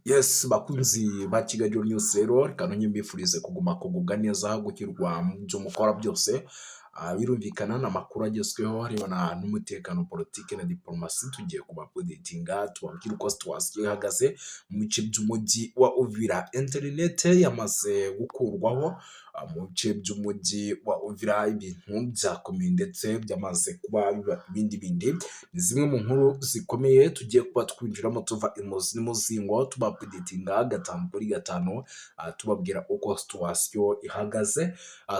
Yes, bakunzi ba Kigali News rero, reka nongere mbifurize kuguma kugubwa neza, gukirwa mu byo mukora byose. Birumvikana ni amakuru agezweho arebana n'umutekano, politiki na diporomasi. Tugiye kubaupdatinga, tubabwire uko situation ihagaze mu bice by'umujyi wa Uvira. Interinete yamaze gukurwaho mu bice by'umujyi wa Uvira, ibintu byakomeye ndetse byamaze kuba biba ibindi bindi. Ni zimwe mu nkuru zikomeye tugiye kuba twinjiramo tuva imuzi n'umuzingo, tubaupdatinga gatanu kuri gatanu, tubabwira uko situation ihagaze.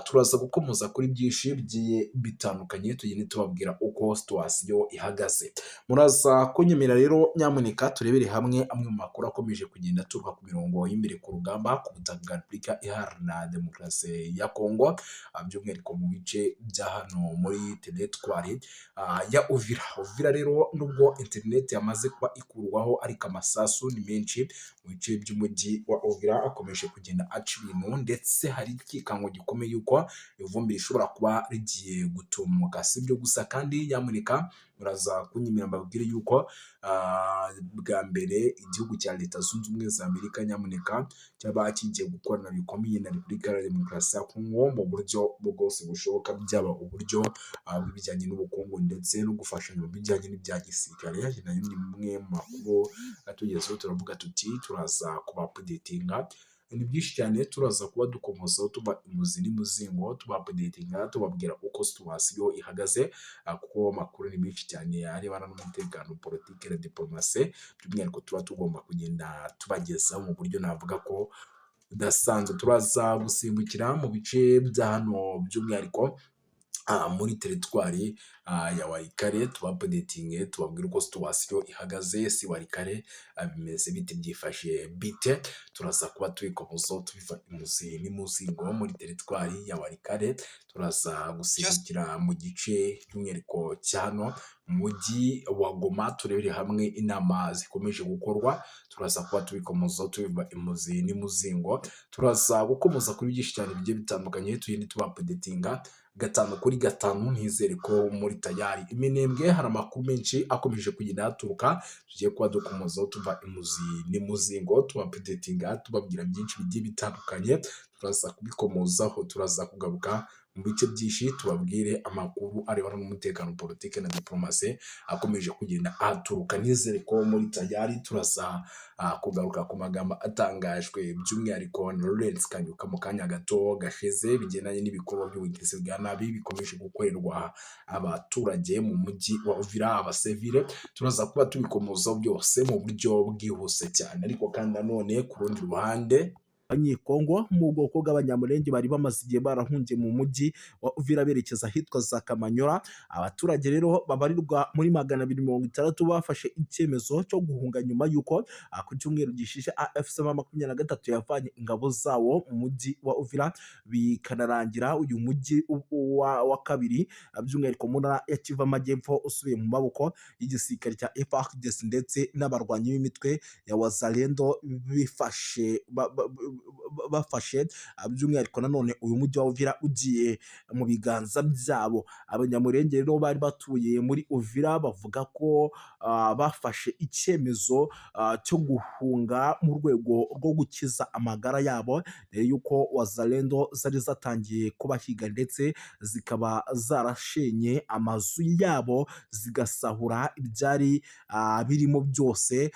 Turaza gukomoza kuri byinshi bigiye bitandukanye, tugende tubabwira uko situation ihagaze. Muraza kunyemera rero nyamuneka turebere hamwe amwe mu makuru akomeje kugenda aturuka ku mirongo y'imbere ku rugamba ku butaka bwa Repubulika Iharanira Demokarasi ya Kongo, by'umwihariko mu bice bya hano muri teritwari ya Uvira. Uvira rero, nubwo interineti yamaze kuba ikurwaho, ariko amasasu ni menshi mu bice by'umujyi wa Uvira, akomeje kugenda aca ibintu, ndetse hari ikikango gikomeye yuko ivumbi rishobora kuba rigiye gutumuka. Si ibyo gusa kandi, nyamuneka muraza kunyemera mbabwire yuko bwa mbere igihugu cya Leta Zunze Ubumwe za Amerika nyamuneka cyaba kigiye gukorana bikomeye na Repubulika Iharanira Demokarasi ya Kongo mu buryo bwose bushoboka, byaba uburyo bw'ibijyanye n'ubukungu ndetse no gufashanya mu bijyanye n'ibya gisirikare. Nayo ni imwe mu makuru atugezeho, turavuga tuti turaza kubaupdatinga. Ni byinshi cyane turaza kuba dukomozaho tuva imuzi n'imuzingo, tubaupdatinga, tubabwira uko situation ihagaze, kuko amakuru ni menshi cyane arebana n'umutekano, politiki na diporomasi, by'umwihariko tuba tugomba kugenda tubagezaho mu buryo navuga ko budasanzwe. Turaza gusimbukira mu bice bya hano, by'umwihariko muri teritwari ya Walikale, tubaupdatinge, tubabwire uko situation ihagaze. Si Walikale bimeze bite, byifashe bite? Turaza kuba tubikomozaho tubiva imuzi n'imuzingo muri teritwari ya Walikale. Turaza gusimbukira mu gice by'umwihariko cya hano mu mujyi wa Goma, turebere hamwe inama zikomeje gukorwa. Turaza kuba tubikomozaho tubiva imuzi n'imuzingo. Turaza gukomoza kuri byinshi cyane bigiye bitandukanye, tugende tubaupdatinga gatanu kuri gatanu. Ntizere ko muri tayari. Iminembwe hari amakuru menshi akomeje kugenda haturuka, tugiye kuba dukomozaho tuva imuzi n'imuzingo, tubaupdatinga, tubabwira byinshi bigiye bitandukanye. Turaza kubikomozaho, turaza kugaruka mu bice byinshi, tubabwire amakuru arebana n'umutekano, politiki na diporomasi akomeje kugenda ahaturuka. Nizere ko muri tayari. Turaza kugaruka ku magambo atangajwe by'umwihariko na Lawrence Kanyuka mu kanya gato gashize, bigendanye n'ibikorwa by'ubugizi bwa nabi bikomeje gukorerwa abaturage mu mujyi wa Uvira, abasivile. Turaza kuba tubikomozaho byose mu buryo bwihuse cyane, ariko kandi nanone ku rundi ruhande Abanyekongo mu bwoko bw'Abanyamulenge bari bamaze igihe barahungiye mu mujyi wa Uvira berekeza ahitwa za Kamanyola. Abaturage rero babarirwa muri 260 bafashe icyemezo cyo guhunga nyuma y'uko ku cyumweru gishize AFC M23 yavanye ingabo zawo mu mujyi wa Uvira, bikanarangira uyu mujyi wa kabiri, by'umwihariko mu ntara ya Kivu Amajyepfo, usubiye mu maboko y'igisirikare cya FARDC ndetse n'abarwanyi b'imitwe ya Wazalendo. Bifashe bafashe by'umwihariko nanone uyu mujyi wa Uvira ugiye mu biganza byabo. Abanyamurenge rero bari batuye muri Uvira bavuga ko bafashe icyemezo cyo guhunga mu rwego rwo gukiza amagara yabo, mbere y'uko Wazalendo zari zatangiye kubahiga ndetse zikaba zarashenye amazu yabo, zigasahura ibyari birimo byose.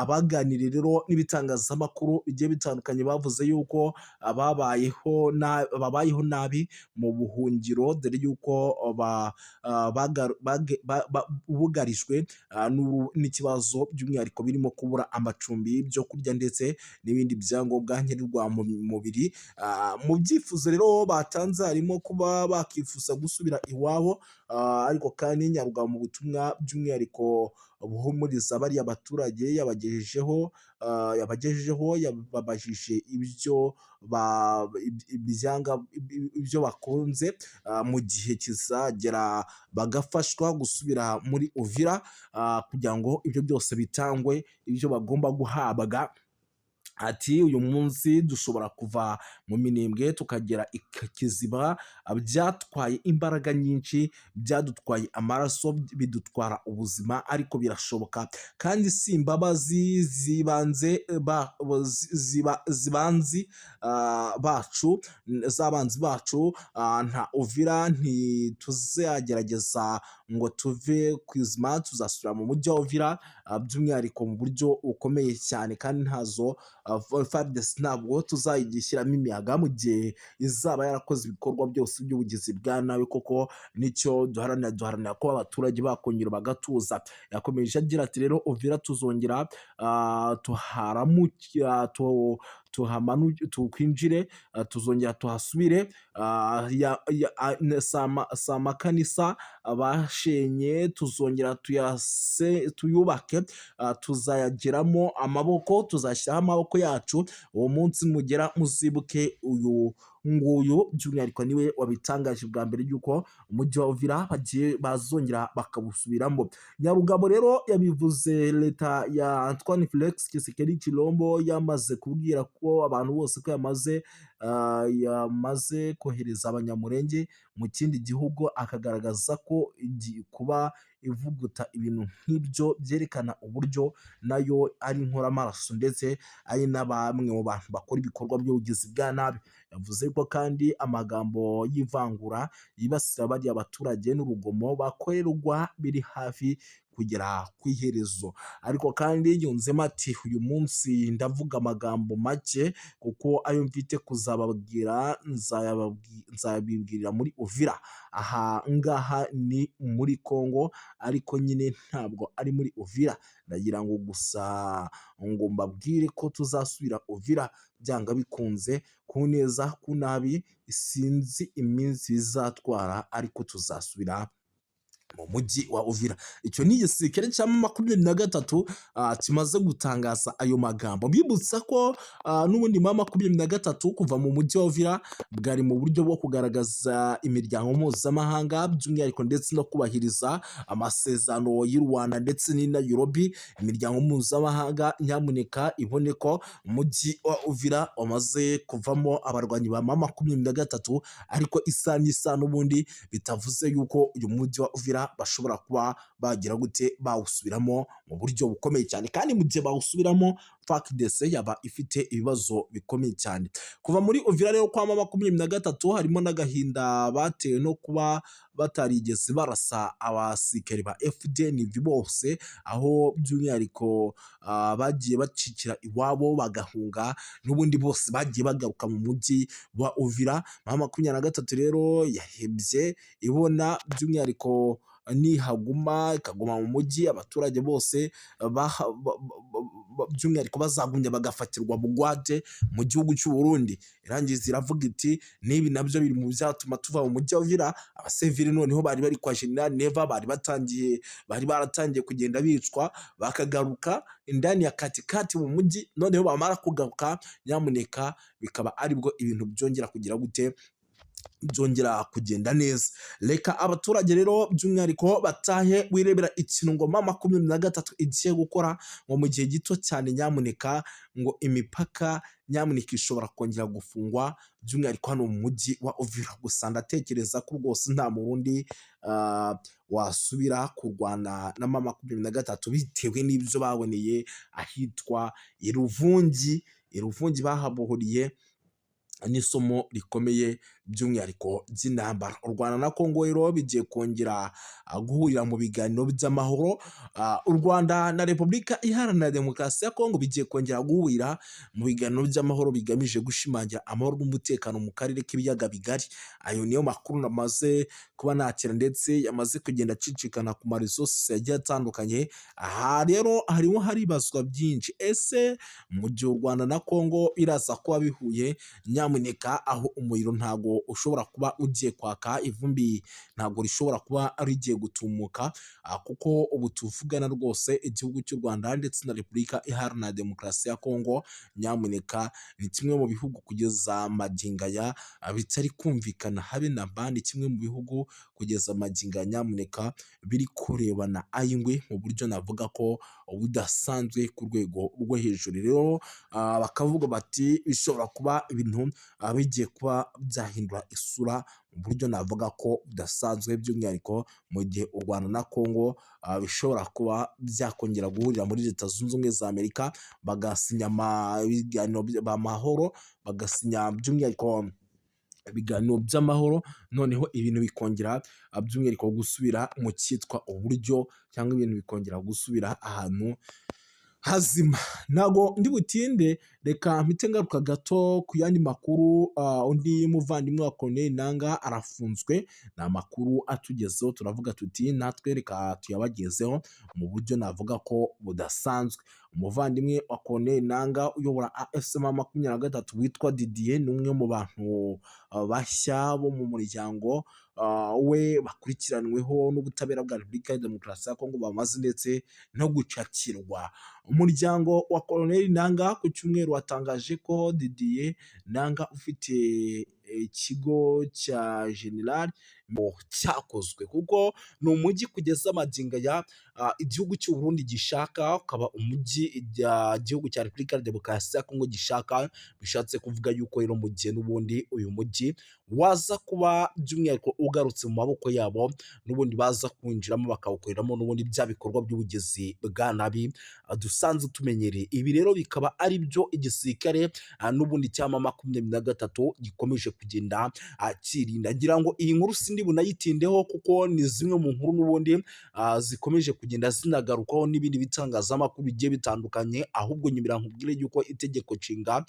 Abaganiriye rero n'ibitangazamakuru bigiye bitandukanye bavuze yuko babayeho babayeho nabi mu buhungiro, dore yuko bugarijwe n'ikibazo by'umwihariko birimo kubura amacumbi, ibyo kurya ndetse n'ibindi byangombwa nkenerwa mu mubiri. Mu byifuzo rero batanze harimo kuba bakifuza gusubira iwabo, ariko kandi Nyarugabo mu butumwa by'umwihariko buhumuriza bariya baturage yabagejejeho, yababajije ibyo bakunze mu gihe kizagera bagafashwa gusubira muri Uvira, kugira ngo ibyo byose bitangwe, ibyo bagomba guhabwa. Ati: "Uyu munsi dushobora kuva mu Minembwe tukagera i Kiziba. Byatwaye imbaraga nyinshi, byadutwaye amaraso, bidutwara ubuzima, ariko birashoboka. Kandi si imbabazi zibanze zibanzi bacu, z'abanzi bacu. Nta Uvira, ntituzagerageza ngo tuve ku izima. Tuzasubira mu mujyi wa Uvira by'umwihariko mu buryo bukomeye cyane, kandi ntazo FARDC ntabwo tuzayigishyiramo imiyaga mu gihe izaba yarakoze ibikorwa byose by'ubugizi bwa nabi, koko nicyo duharanira, duharanira ko abaturage bakongera bagatuza." Yakomeje agira ati: "Rero Uvira tuzongera tuharamukira, tukwinjire, tuzongera tuhasubire. Si amakanisa bashenye, tuzongera tuyubake, tuzayageramo amaboko, tuzashyiraho amaboko yacu. Uwo munsi mugera muzibuke uyu nguyu." By'umwihariko niwe wabitangaje bwa mbere yuko umujyi wa Uvira bagiye bazongera bakawusubiramo. Nyarugabo rero yabivuze leta ya Antoine Felix Tshisekedi Tshilombo yamaze kubwira ko abantu bose ko yamaze kohereza Abanyamurenge mu kindi gihugu, akagaragaza ko kuba ivuguta ibintu nk'ibyo byerekana uburyo nayo ari inkoramaraso, ndetse ari na bamwe mu bantu bakora ibikorwa by'ubugizi bwa nabi. Yavuze ko kandi amagambo y'ivangura yibasira bariya baturage n'urugomo bakorerwa biri hafi kugera ku iherezo. Ariko kandi yunzemo ati: "Uyu munsi ndavuga amagambo make, kuko ayo mfite kuzababwira nzabibwirira muri Uvira." Aha ngaha ni muri Congo, ariko nyine ntabwo ari muri Uvira. "Ndagira ngo gusa ngo mbabwire ko tuzasubira Uvira byanga bikunze, ku neza, ku nabi. Sinzi iminsi bizatwara, ariko tuzasubira mu mujyi wa Uvira." Icyo ni igisirikare cya 23 kimaze gutangaza ayo magambo. Bibutsa ko n'ubundi 23 kuva mu mujyi wa Uvira bwari mu buryo bwo kugaragaza imiryango mpuzamahanga by'umwihariko, ndetse no kubahiriza amasezerano y'u Rwanda ndetse n'i Nairobi. Imiryango mpuzamahanga nyamuneka ibone ko umujyi wa Uvira wamaze kuvamo abarwanyi ba 23, ariko isa n'isa n'ubundi bitavuze yuko uyu mujyi wa Uvira bashobora kuba bagira gute, bawusubiramo mu buryo bukomeye cyane. Kandi mu gihe bawusubiramo, FARDC yaba ifite ibibazo bikomeye cyane. Kuva muri Uvira rero kwa 23 harimo n'agahinda batewe no kuba batarigeze barasa abasirikare ba FDNB bose, aho by'umwihariko bagiye bacikira iwabo bagahunga, n'ubundi bose bagiye bagaruka mu mujyi wa Uvira. 23 rero yahebye ibona by'umwihariko nihaguma, ikaguma mu mujyi, abaturage bose by'umwihariko bazagumya bagafatirwa bugwate mu gihugu cy'u Burundi. Irangiza iravuga iti: "N'ibi nabyo biri mu byatuma tuva mu mujyi wa Uvira." Abasivili noneho bari bari kwa General Neva bari baratangiye kugenda bicwa, bakagaruka indani ya katikati mu mujyi. Noneho bamara kugaruka, nyamuneka bikaba aribwo ibintu byongera kugira gute, byongera kugenda neza. Reka abaturage rero by'umwihariko batahe wirebera ikintu ngo 23 igiye gukora ngo mu gihe gito cyane. Nyamuneka ngo imipaka nyamuneka ishobora kongera gufungwa, by'umwihariko hano mu mujyi wa Uvira. Gusa ndatekereza ko rwose nta Murundi wasubira kurwana na 23 bitewe n'ibyo baboneye ahitwa i Ruvungi. I Ruvungi bahabohoriye n'isomo rikomeye by'umwihariko by'intambara. U Rwanda na Congo rero bigiye kongera guhurira mu biganiro by'amahoro. U Rwanda na Repubulika Iharanira Demokarasi ya Congo bigiye kongera guhurira mu biganiro by'amahoro bigamije gushimangira amahoro n'umutekano mu karere k'Ibiyaga Bigari. Ayo niyo makuru namaze kuba nakira, ndetse yamaze kugenda acicikana ku marezo yagiye atandukanye. Aha rero harimo haribazwa byinshi: ese mu gihe u Rwanda na Congo biraza kuba bihuye, nyamuneka Nyamuneka aho umuriro ntago ushobora kuba ugiye kwaka, ivumbi ntabwo rishobora kuba rigiye gutumuka, kuko ubu tuvugana rwose igihugu cy'u Rwanda ndetse na Repubulika Iharanira Demokarasi ya Kongo, nyamuneka ni kimwe mu bihugu kugeza magingo aya bitari kumvikana habe na mba. Ni kimwe mu bihugu kugeza magingo aya nyamuneka biri kurebana ay'ingwe mu buryo navuga ko budasanzwe ku rwego rwo hejuru. Rero bakavuga bati bishobora kuba ibintu bigiye kuba byahindura isura mu buryo navuga ko budasanzwe, by'umwihariko mu gihe u Rwanda na Kongo bishobora kuba byakongera guhurira muri Leta Zunze Ubumwe za Amerika, bagasinya ibiganiro by'amahoro, bagasinya by'umwihariko ibiganiro by'amahoro, noneho ibintu bikongera by'umwihariko gusubira mu cyitwa uburyo, cyangwa ibintu bikongera gusubira ahantu hazima. Ntabwo ndi butinde, reka mpite ngaruka gato ku yandi makuru. Undi muvandimwe wa Corneille Nangaa arafunzwe, ni amakuru atugezeho, turavuga tuti natwe reka tuyabagezeho mu buryo navuga ko budasanzwe. Umuvandimwe wa Corneille Nangaa uyobora AFC M23 witwa Didier ni umwe mu bantu bashya bo mu muryango we bakurikiranweho n'ubutabera bwa Repubulika ya Demokarasi ya Kongo, bamaze ndetse no gucakirwa. Umuryango wa Corneille Nangaa ku cyumweru watangaje ko Didier Nangaa ufite ikigo cya General cyakozwe, kuko ni umujyi kugeza magingo aya igihugu cy'u Burundi gishaka, ukaba umujyi igihugu cya Repubulika ya Demokarasi ya Kongo gishaka. Bishatse kuvuga yuko rero mu gihe n'ubundi uyu mujyi waza kuba by'umwihariko ugarutse mu maboko yabo, n'ubundi baza kwinjiramo bakawukoreramo n'ubundi bya bikorwa by'ubugizi bwa nabi dusanzwe tumenyereye. Ibi rero bikaba ari byo igisirikare n'ubundi cya M23 gikomeje kugenda kirinda. Ngira ngo iyi nkuru sindi bunayitindeho, kuko ni zimwe mu nkuru n'ubundi zikomeje kugenda zinagarukaho n'ibindi bitangazamakuru bigiye bitandukanye. Ahubwo nyumira nkubwire yuko itegeko nshinga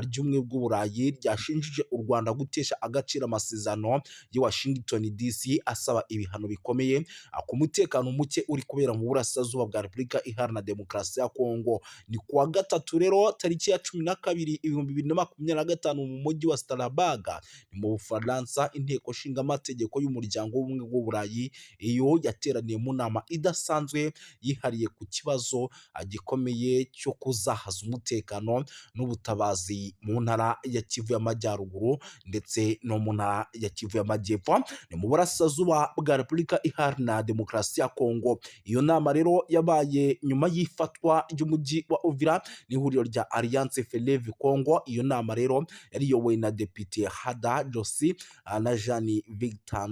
ry'ubumwe bw'Uburayi ryashinjije u Rwanda gutesha agaciro amasezerano y'i Washington DC, asaba ibihano bikomeye ku mutekano muke uri kubera mu burasirazuba bwa Repubulika Iharanira Demokarasi ya Kongo. Ni kuwa gatatu rero tariki ya 12 2025 mu mujyi wa Strasbourg ni mu Bufaransa, inteko nshingamategeko y'umuryango w'ubumwe bw'Uburayi iyo yateraniye mu nama idasanzwe yihariye ku kibazo gikomeye cyo kuzahaza umutekano n'ubutabazi mu ntara ya Kivu y'Amajyaruguru ndetse no mu ntara ya Kivu y'Amajyepfo, ni mu burasirazuba bwa Repubulika Iharanira Demokarasi ya Kongo. Iyo nama rero yabaye nyuma y'ifatwa ry'umujyi wa Uvira n'ihuriro rya Alliance Fleuve Congo. Iyo nama rero yari iyobowe na Depite Hada Josi na Jean Victor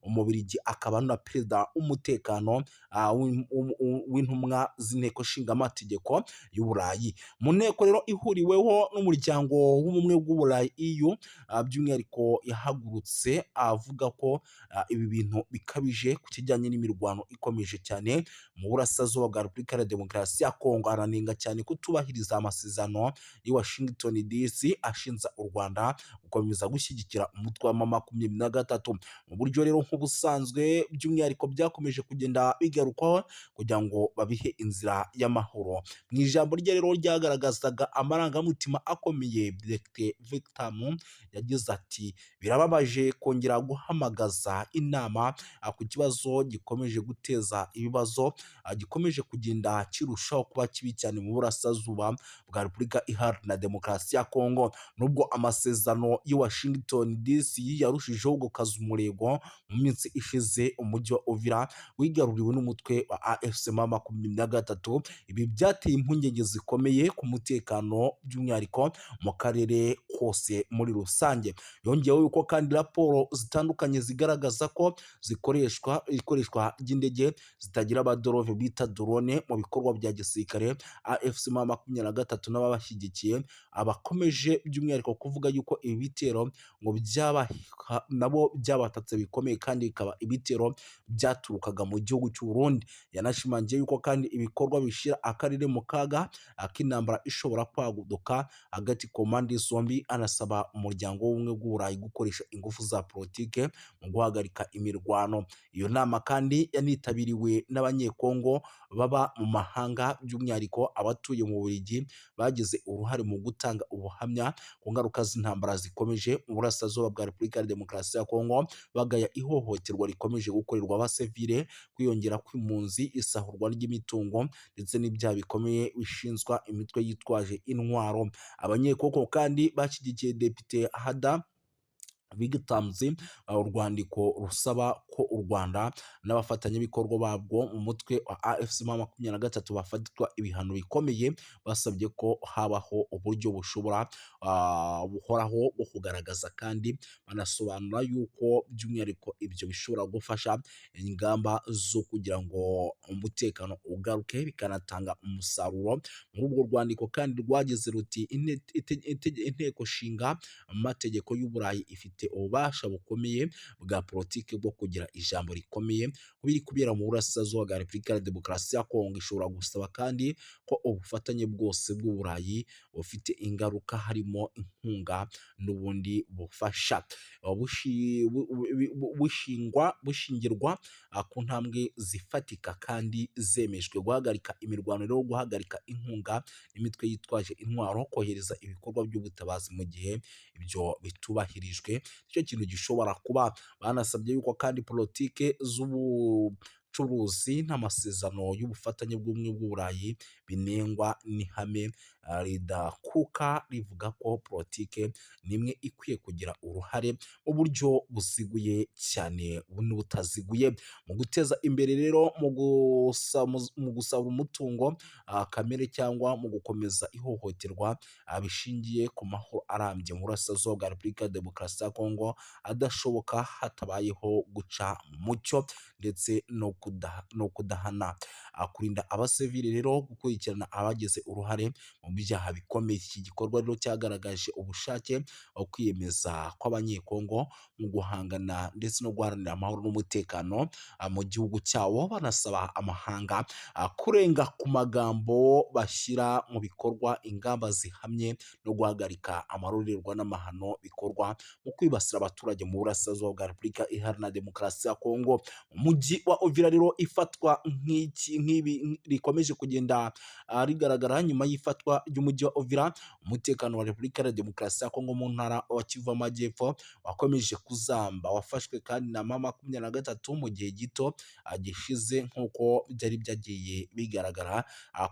Umubirigi, akaba na perezida w'umutekano w'intumwa z'inteko nshingamategeko y'Uburayi. Mu nteko rero ihuriweho n'umuryango w'ubumwe bw'Uburayi EU, by'umwihariko yahagurutse avuga ko ibi bintu bikabije ku kijyanye n'imirwano ikomeje cyane mu burasirazuba bwa Repubulika ya Demokarasi ya Kongo, aranenga cyane kutubahiriza amasezerano y'i Washington DC ashinja u Rwanda gukomeza gushyigikira umutwe wa M23 mu buryo rero nk'ubusanzwe, by'umwihariko byakomeje kugenda bigarukwaho kugira ngo babihe inzira y'amahoro. Mu ijambo rye rero ryagaragazaga amarangamutima akomeye, Dr Victor yagize ati: "Birababaje kongera guhamagaza inama ku kibazo gikomeje guteza ibibazo, gikomeje kugenda kirushaho kuba kibi cyane mu burasirazuba bwa Repubulika Iharanira Demokarasi ya Kongo." Nubwo amasezerano y'i Washington DC yarushijeho gukaza umurego, mu minsi ishize umujyi wa Uvira wigaruriwe n'umutwe wa AFC M23. Ibi byateye impungenge zikomeye ku mutekano, by'umwihariko mu karere kose muri rusange. Yongeyeho yuko kandi raporo zitandukanye zigaragaza ko zikoreshwa ikoreshwa ry'indege zitagira abaderove bita drone mu bikorwa bya gisirikare. AFC M23 n'ababashyigikiye abakomeje by'umwihariko kuvuga yuko ibi ibitero ngo byaba nabo byabatatse bikomeye, kandi bikaba ibitero byaturukaga mu gihugu cy'u Burundi. Yanashimangiye yuko kandi ibikorwa bishyira akarere mu kaga k'intambara ishobora kwaduka hagati ku mpande zombi, anasaba umuryango w'ubumwe bw'Uburayi gukoresha ingufu za politike mu guhagarika imirwano. Iyo nama kandi yanitabiriwe n'Abanyekongo baba mu mahanga, by'umwihariko abatuye mu Bubiligi, bagize uruhare mu gutanga ubuhamya ku ngaruka z'intambara zikomeje mu burasirazuba bwa Repubulika ya Demokarasi ya Kongo, bagaya ihohoterwa rikomeje gukorerwa abasivile, kwiyongera kw'impunzi, isahurwa ry'imitungo ndetse n'ibyaha bikomeye bishinzwa imitwe yitwaje intwaro. Abanyekongo kandi bashyigikiye Depite Hada Bigtamzi urwandiko rusaba ko u Rwanda n'abafatanyabikorwa babwo mu mutwe wa AFC M23 bafatirwa ibihano bikomeye, basabye ko habaho uburyo bushobora buhoraho bwo kugaragaza, kandi banasobanura yuko by'umwihariko ibyo bishobora gufasha ingamba zo kugira ngo umutekano ugaruke, bikanatanga umusaruro. Muri urwo rwandiko kandi rwagize ruti: "Inteko nshinga amategeko y'Uburayi ifite ububasha bukomeye bwa politiki bwo kugira ijambo rikomeye ku biri kubera mu burasirazuba bwa Repubulika ya Demokarasi ya Kongo. Ishobora gusaba kandi ko ubufatanye bwose bw'Uburayi bufite ingaruka, harimo inkunga n'ubundi bufasha, bushingirwa ku ntambwe zifatika kandi zemejwe: guhagarika imirwano rero, guhagarika inkunga n'imitwe yitwaje intwaro, kohereza ibikorwa by'ubutabazi. Mu gihe ibyo bitubahirijwe, nicyo kintu gishobora kuba." Banasabye yuko kandi politike z'ubucuruzi n'amasezerano y'ubufatanye bw'ubumwe bw'Uburayi binengwa n'ihame ridakuka rivuga ko politike nimwe ikwiye kugira uruhare mu buryo buziguye cyane n'ubutaziguye mu guteza imbere rero mu gusaba umutungo kamere cyangwa mu gukomeza ihohoterwa bishingiye ku mahoro arambye mu burasirazuba bwa Repubulika ya Demokarasi ya Kongo adashoboka hatabayeho guca mu mucyo ndetse no kudahana, kurinda abasivili rero, gukurikirana abagize uruhare mu byaha bikomeye. Iki gikorwa rero cyagaragaje ubushake bwo kwiyemeza kw'Abanyekongo mu guhangana ndetse no guharanira amahoro n'umutekano mu gihugu cyabo, banasaba amahanga kurenga ku magambo bashyira mu bikorwa ingamba zihamye no guhagarika amarorerwa n'amahano bikorwa mu kwibasira abaturage mu burasirazuba bwa Repubulika Iharanira Demokarasi ya Kongo. Mu mujyi wa Uvira rero, ifatwa nk'iki nk'ibi rikomeje kugenda rigaragara nyuma y'ifatwa ry'umujyi wa Uvira, umutekano wa Repubulika ya Demokarasi ya Kongo mu ntara wa Kivu y'Amajyepfo wakomeje kuzamba. Wafashwe kandi na M23 mu gihe gito gishize, nk'uko byari byagiye bigaragara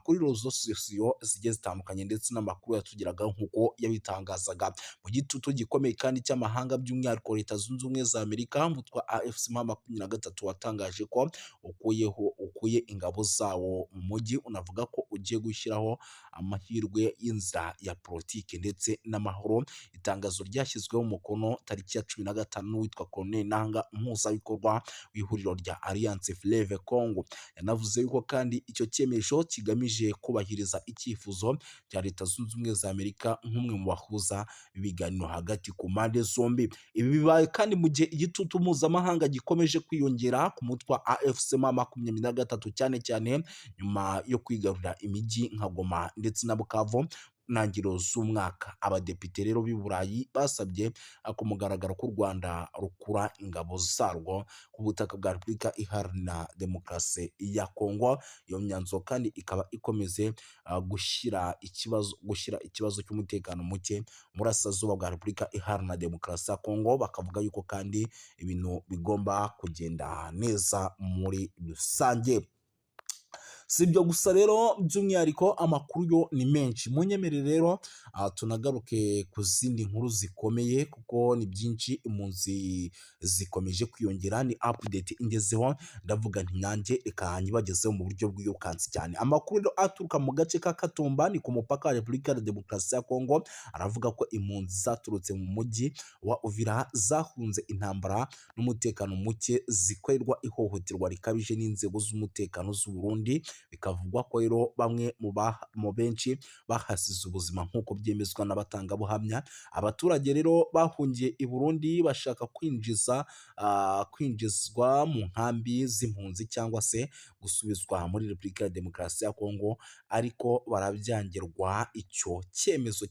kuri réseaux sociaux zigiye zitandukanye ndetse n'amakuru yatugeragaho nk'uko yabitangazaga. Mu gitutu gikomeye kandi cy'amahanga, by'umwihariko Leta Zunze Ubumwe za Amerika, umutwe wa AFC M23 watangaje ko ukuye ingabo zawo mu mujyi, unavuga ko ugiye gushyiraho amahirwe y'inzira ya politiki ndetse n'amahoro. Itangazo ryashyizweho umukono tariki ya 15 n'uwitwa Corneille Nanga, umuhuzabikorwa w'ihuriro rya Alliance Fleuve Congo. Yanavuze yuko kandi icyo cyemezo kigamije kubahiriza icyifuzo cya Leta Zunze Ubumwe za Amerika nk'umwe mu bahuza ibiganiro hagati ku mpande zombi. Ibi bibaye kandi mu gihe igitutu mpuzamahanga gikomeje kwiyongera ku mutwe wa AFC M23, cyane cyane nyuma yo kwigarurira imijyi nka Goma ndetse na Bukavu ntangiriro z'umwaka. Abadepite rero b'i Burayi basabye ku mugaragaro ko u Rwanda rukura ingabo zarwo ku butaka bwa Repubulika Iharanira Demokarasi ya Kongo. Iyo myanzuro kandi ikaba ikomeze gushyira ikibazo cy'umutekano muke mu burasirazuba bwa Repubulika Iharanira Demokarasi ya Kongo, bakavuga yuko kandi ibintu bigomba kugenda neza muri rusange. Si ibyo gusa rero, by'umwihariko amakuru yo ni menshi. Munyemerere rero tunagaruke ku zindi nkuru zikomeye, kuko ni byinshi. Impunzi zikomeje kwiyongera, ni update ingezeho, ndavuga nti nanjye reka nyibagezeho mu buryo bwirukansi cyane. Amakuru rero aturuka mu gace ka Katumba, ni ku mupaka wa Repubulika ya Demokarasi ya Kongo, aravuga ko impunzi zaturutse mu mujyi wa Uvira zahunze intambara n'umutekano muke, zikorerwa ihohoterwa rikabije n'inzego z'umutekano z'u Burundi. Bikavugwa ko rero bamwe mu benshi bahasize ubuzima nk'uko byemezwa n'abatangabuhamya. Abaturage rero bahungiye i Burundi bashaka kwinjizwa mu nkambi z'impunzi cyangwa se gusubizwa muri Repubulika ya Demokarasi ya Kongo, ariko barabyangirwa. Icyo cyemezo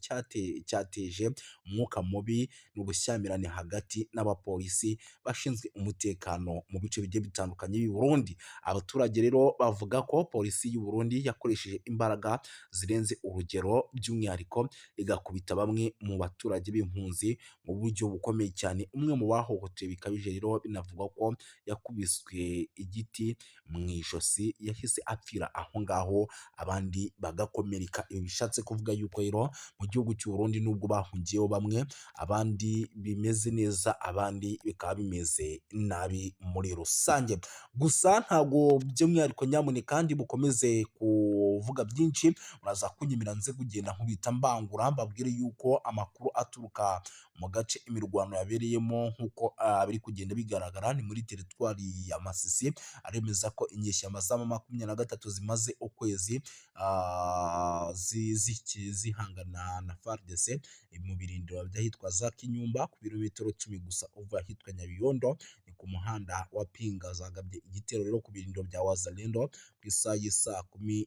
cyateje umwuka mubi n'ubushyamirane hagati n'abapolisi bashinzwe umutekano mu bice bigiye bitandukanye by'u Burundi. Abaturage rero bavuga ko polisi y'u Burundi yakoresheje imbaraga zirenze urugero, by'umwihariko igakubita bamwe mu baturage b'impunzi mu buryo bukomeye cyane. Umwe mu bahohotewe bikabije rero binavugwa ko yakubiswe igiti mu ijosi, yahise apfira aho ngaho, abandi bagakomereka. Ibi bishatse kuvuga yuko rero mu gihugu cy'u Burundi nubwo bahungiyeho bamwe, abandi bimeze neza, abandi bikaba bimeze nabi muri rusange. Gusa ntabwo by'umwihariko, nyamuneka kandi bukomeze kuvuga byinshi, muraza kunyemera nze kugenda nkubita mbangura mbabwire yuko amakuru aturuka mu gace imirwano yabereyemo, nk'uko biri kugenda bigaragara, ni muri teritwari ya Masisi, aremeza ko inyeshyamba za M23 zimaze ukwezi zihangana na FARDC mu birindiro by'ahitwa za Kinyumba, ku birometero 10 gusa uva ahitwa Nyabiyondo, ni ku muhanda wa Pinga. Zagabye igitero rero ku birindiro bya Wazalendo ku isaha y'isaa kumi.